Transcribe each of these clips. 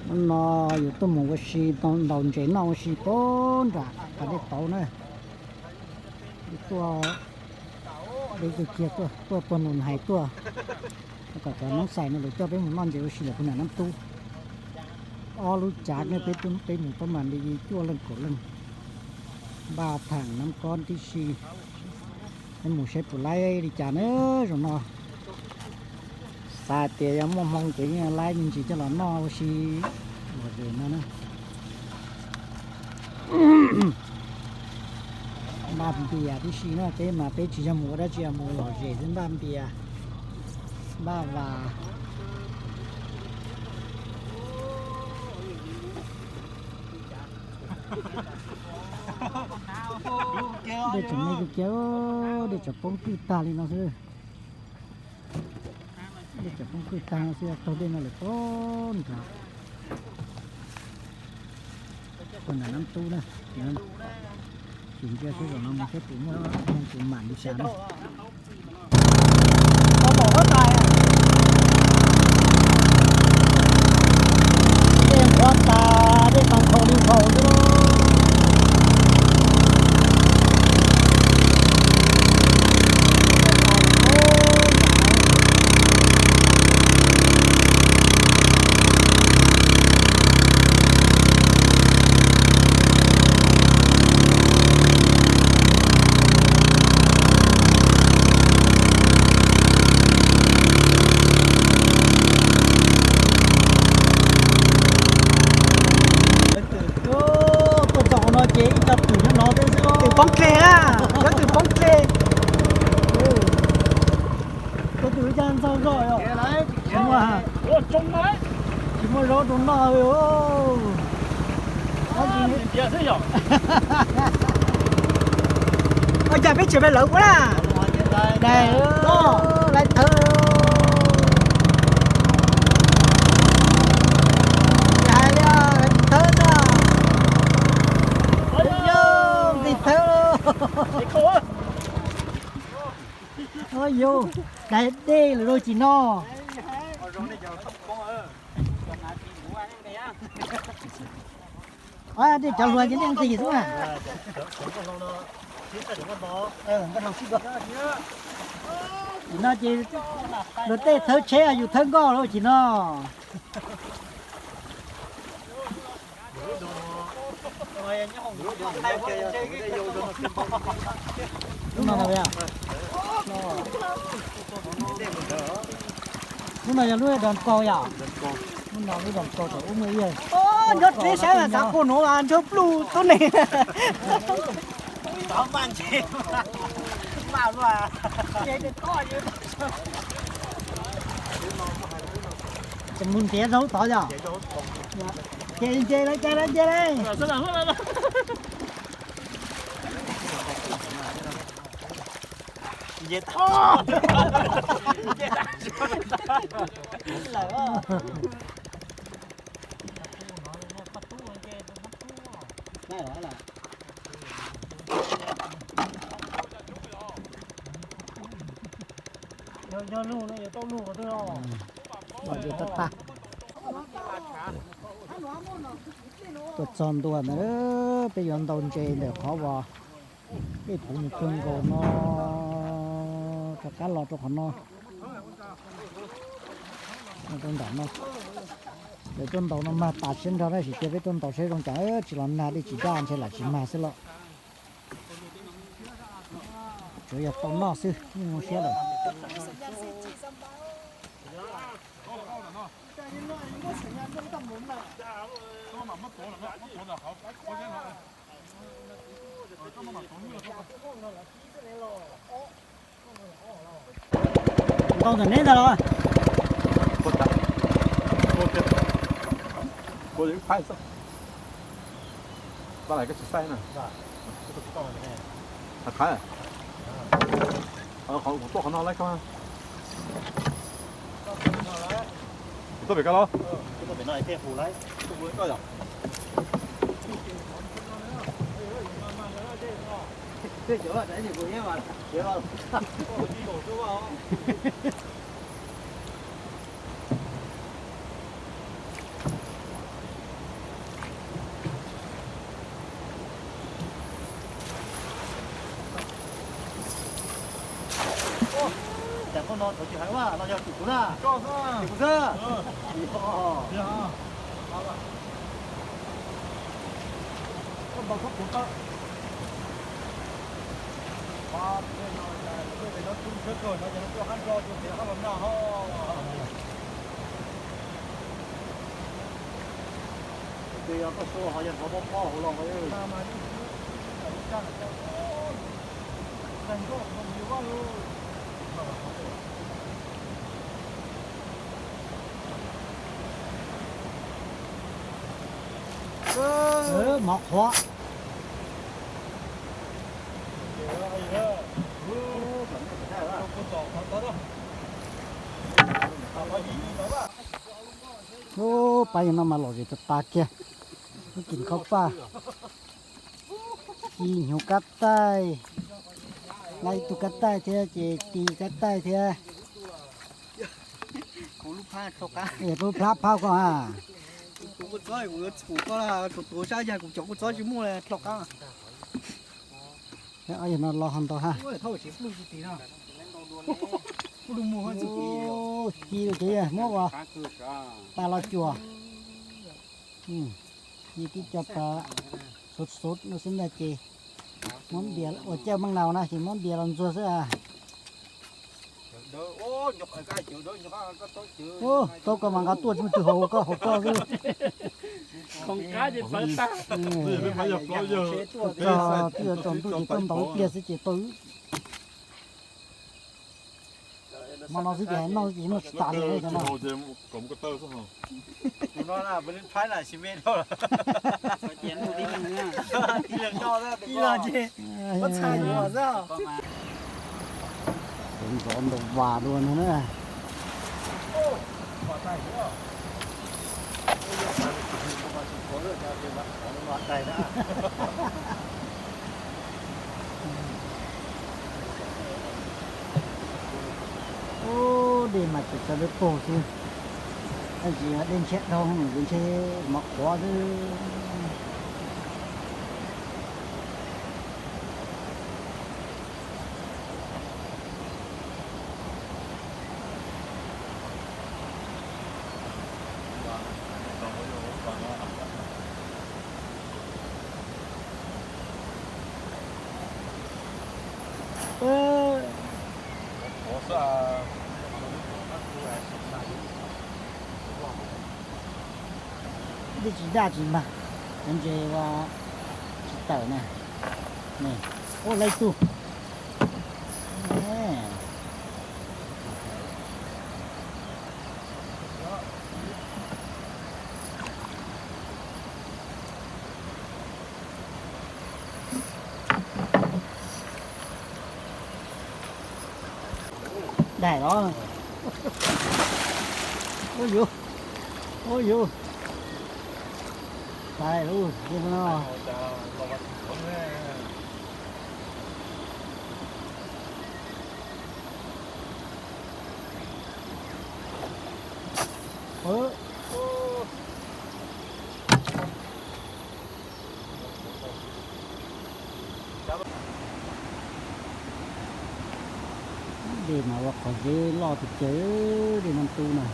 Hnub no yus tuaj mus ua si, ntaus ntses noj ua si puag nram pas dej tauv na. Tuaj, deb kiag kiag tuaj, tuaj puag Nus Hais tuaj, kom cov Noob Xais no lawv coj peb mus noj ntses ua si lawm puag nram Nab Tub. Ob lub cav ne, peb, peb mus pab mas li cuaj leej kaum leej, npaj thaam Nab Kob tib si. Peb mus saib puas laib li cas na. Zaum no xav tias yog muaj hmoo ces yeej laib me ntsis coj los noj ua si lom zem no na. Npaj npias tib si na, peb mas peb tsis yog mus ua dab tsi, mus lom zem xwb, npaj npias, npaj vas. Dej tseem me kawg kiag, dej tseem poob kwj tag li no xwb. Dej tseem poob kwj tag no xwb, taug dej no lawm puag nrad. Puag nram Nab Tub na. Tsis ntsia seb zaum no mus seb puas muaj hmoo puas mam li cas na. Dej nqhuab tas, dej mas nkhaus li nkhaus xwb. Tuaj txog qhov no ces ib co twm nyob no thiab xwb. Twm poob dleg na, cov twm poob dleg. Cov twm ua cas ntxaug zog os. Tsis muaj, tsis muaj zaub rau noj li. Ua cas peb tseem pem lawv ua na. Daig, lawv thawb. Hais li, lawv thawb na. Ntxig thawb. Yus, daig dej lawm lauj tsis no. Dej cov hluas ces dej ntxig xwb na. Tam no ces luag tej thawb tsheb yus thawb nkoj lauj tsis no. Lub no, lub no yog lub dog kaus yom? Lub no lub dog kaus thaum ub muaj ib yam. Nyob tsev saib mas xav quaj nuv ntshaw pluj tub neeg. Tseem mus nrhiav zaub tod yom? Ces nce lawv, ces lawv nce lawm. Yog, yog lug no yuav tau lug qhov twg los? Tuaj txog ntua ntawd, peb yuav ntaus ntses ntawm qhov uas dej puv mus kawg nkaus no, rov qab los rau qhov no. Rau nram no, lawv tuaj ntaus no mag tas siab nrho tab sis cia peb tuaj ntaus saib zoo cas, tsis los nag dej tsis daj ntshe lam tsis mag xwb los. Tsuav yog tau noj xwb yeej zoo siab lawm. Ntaus ntawm neb ntag los? Qhov kuv tuaj qhov no laib koj. Kuv tuaj pem koj los? No tsis hais ua no yog tim kuv na. Tim kuv xwb. Koj su ho yog ntxhov pob pob hauv los. Mov qhuav. Ub, pab yog no mas lom zem tas tas kiag. Ub, kis khaub paj, kis hnyuv kab taij, lab ib tug kab taij thiab ces kis kab taij thiab. Lub plab phab koj a. Yog no los ho ntau ha. Ci lawm ces muab ua tas los cuam. Ci tib co tas xub xub no xwb ntag ces muab npias ua caij meej naus na ces muab npias los ntxuag xwb a. Tau koj mas nqa tuaj tsis muaj twg haus, koj haus koj xwb. Txog twb yuav tsaus ntuj ces koj ntaus ib pliag xwb ces tau. Hmo no xwb ces hais noj ces noj tsis tas li no. Ntxov ntau vas dua no na. Ub, dej mas tseem tau dawb paug xwb. Tab sis dej ntshe dhau, ntshe mov qhuav xwb. Dej tsis daj tsis mag, cov ntses ua tsis tawm na. Ub, lab tug. Daim los. Ub yuv, ub yuv, daim lub no. Dej mas ua qhov zeb loj tiag tiag, dej Naj Tub na.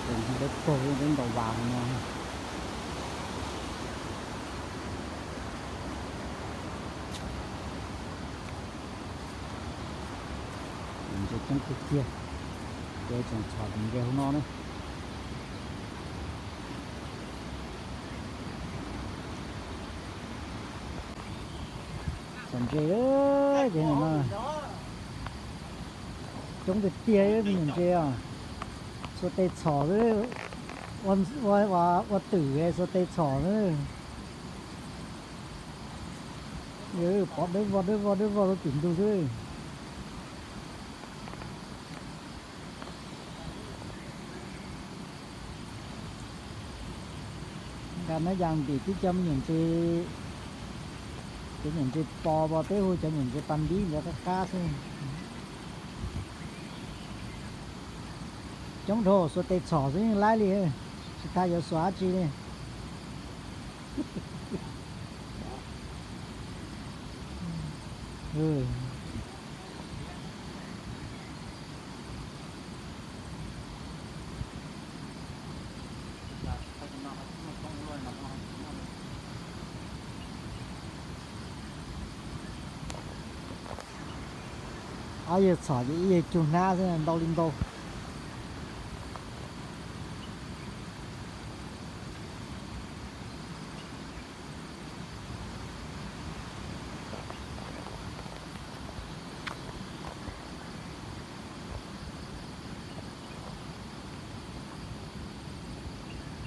Tes dawb paug, dawb ntau vas no. Tus ntses coob tiag tiag, ces tseem txhom tus ntses hauv no na. Txhom ntses, ces no coob tiag tiag me nyuam ntses os. Xuas tes txhom xwb, ua twm xuas tes txhom xwb. Pov dawb vog dawb vog dawb vog rau tim ntug xwb. Nqa nab yas ntim tib co me nyuam ntses, cov nyuam ntses pos pos peb hu cov nyuam ntses pas npib ntawd qab qab xwb. Coob dhau xuas tes txhom xwb yeej laib li, tsis tas yuav xuas dab tsi li. Ob yawg txhom ces ib yawg cug hnab xwb ntau li ntau.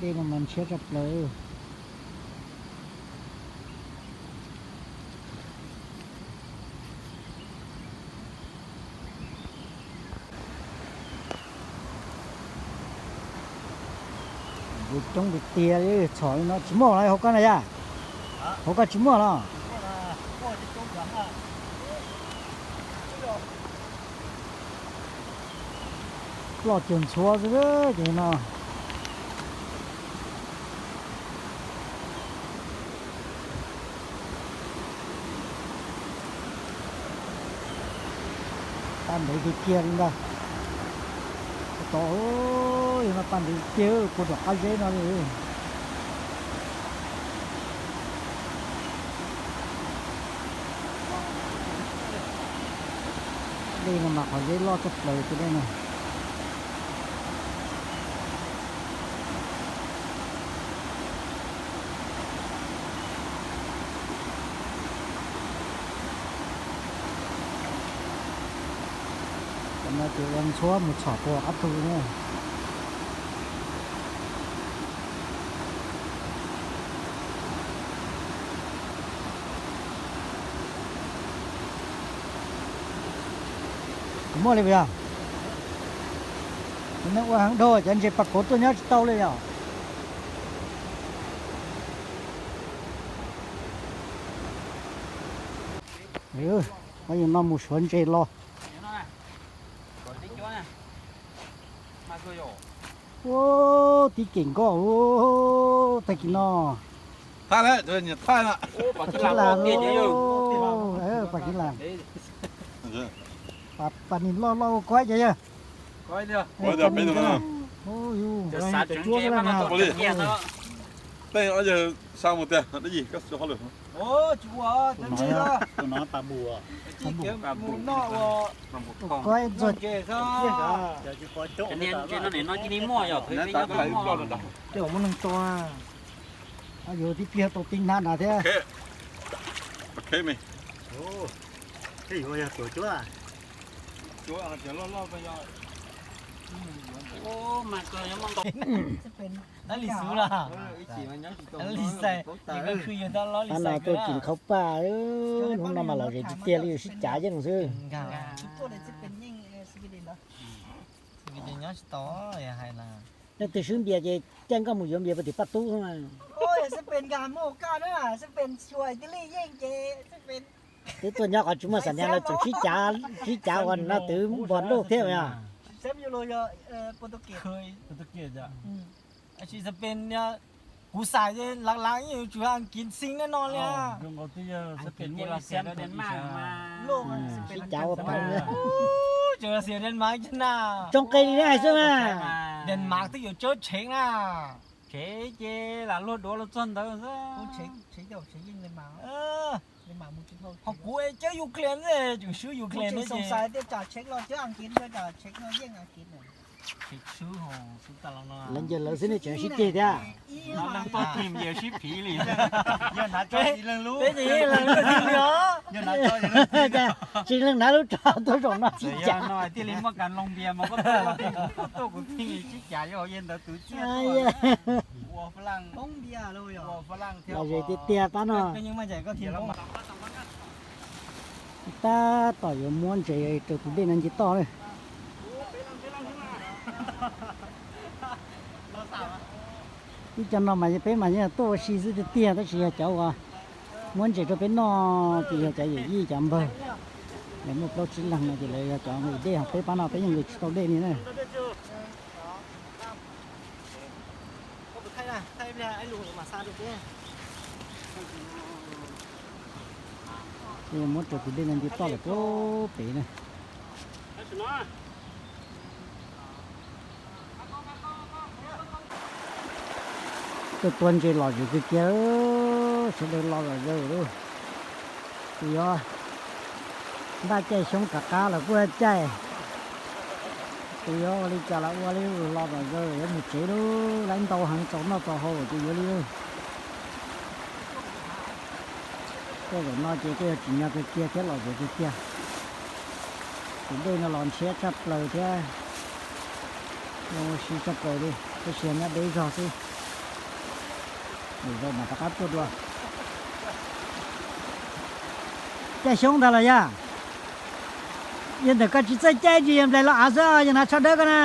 Dej no mas ntshiab tshaj plaws. Coob tiag tiag li, txhom li no tsis muaj los hauv koj na yaj? Hauv koj tsis muaj los? Ploj cuag ntxhuav xwb ces no. Paj ntev kiag kiag li ntag. Tod, yog no paj ntev kiag puag tom qab zeb no li. Dej no mas qhov zeb loj tshaj plaws tus dej no. Cov no ces ua ntxhuab mus txhom puag qab tu na. Kuv muaj li puas yog? Kuv neeg ua heev dhau cov ntses pas kauv tuaj nyob tsis tau li yom. Yus no mus suav ntses los. Tib kem nkoj tag kis no. Pam kiv las, pam nis loj loj ua kuaib ces yog. Ua kuaib ntxuag. Yus tib pliag tau tib hnab na thiab. Li xwb las. Li xais, pab no tuaj kis khaub paj, hnub no mas lom zem tiag tiag li, sib cav yeej xwb. Leej twg swb npias ces caij nkoj mus yuav npias puag tim Paj Tub xwb mas. Twb tuaj nyob qhov tsis muaj xam neeg los tseem sib cav, sib cav ua no twv npog ntuj thiab mas. Kuv xav lawv lawv yeej yuav tsum Askiv xeev no li. Sib cav ua phoov na. Tsoo qe li na hais xwb mas. Denmark twb yuav tsawb tsheb na. Tsheb ces lam luag duav los txog ntawd xwb. Ho kuv es cawb Ukraine ne, tseem swb Ukraine ne ces. Lawv ncaws lawv xwb ne tseem sib ceg thiab. Tsis leej hnav lub tsho tuaj zaum no tsis cas. Lom zem tiag tiag pab no. Tab tom yuav muab ntses rau tus dej no nce toj na. Ib co no mas peb mas yeej tuaj ua si xwb tiag tiag, tab sis yog cov uas muab ntses rau peb noj ces yog cov yawm yij cov npawg. Lawv muaj plaub tsib leeg no ces lawv yog cov nqis dej, ho peb pab no peb yeej nqis tsis tau dej li na. Muab raws tus dej no nce toj lawm puag pem na. Tuaj tua ntses lom zem kawg kiag, sawv daws los zom zaws lawm. Tus yuav npaj caij xyoob rov qab los kuj caij, tus yuav ua li cas los ua li, los zom zaws yuav mus tsev lauj, lawv ntau heev txaus noj txaus haus ces yuav li lauj. Tej zaum no ces kuj yog tsim nyog kawg kiag thiab lom zem kawg kiag. Tus dej no los ntshiab tshaj plaws thiab, zoo ua si tshaj plaws li, tab sis nyob deb zog xwb. Lwm zaus mam rov qab tuaj dua. Caij xyoob ntag los yog? Yog ntawm koj tsis txawj caij tsis yog nplaig los av xwb, yog hnav tsho dawb koj na.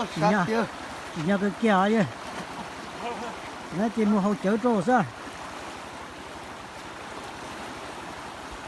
Tsim nyog kawg kiag os yawg. Tsis na ces mus haus cawv rau xwb.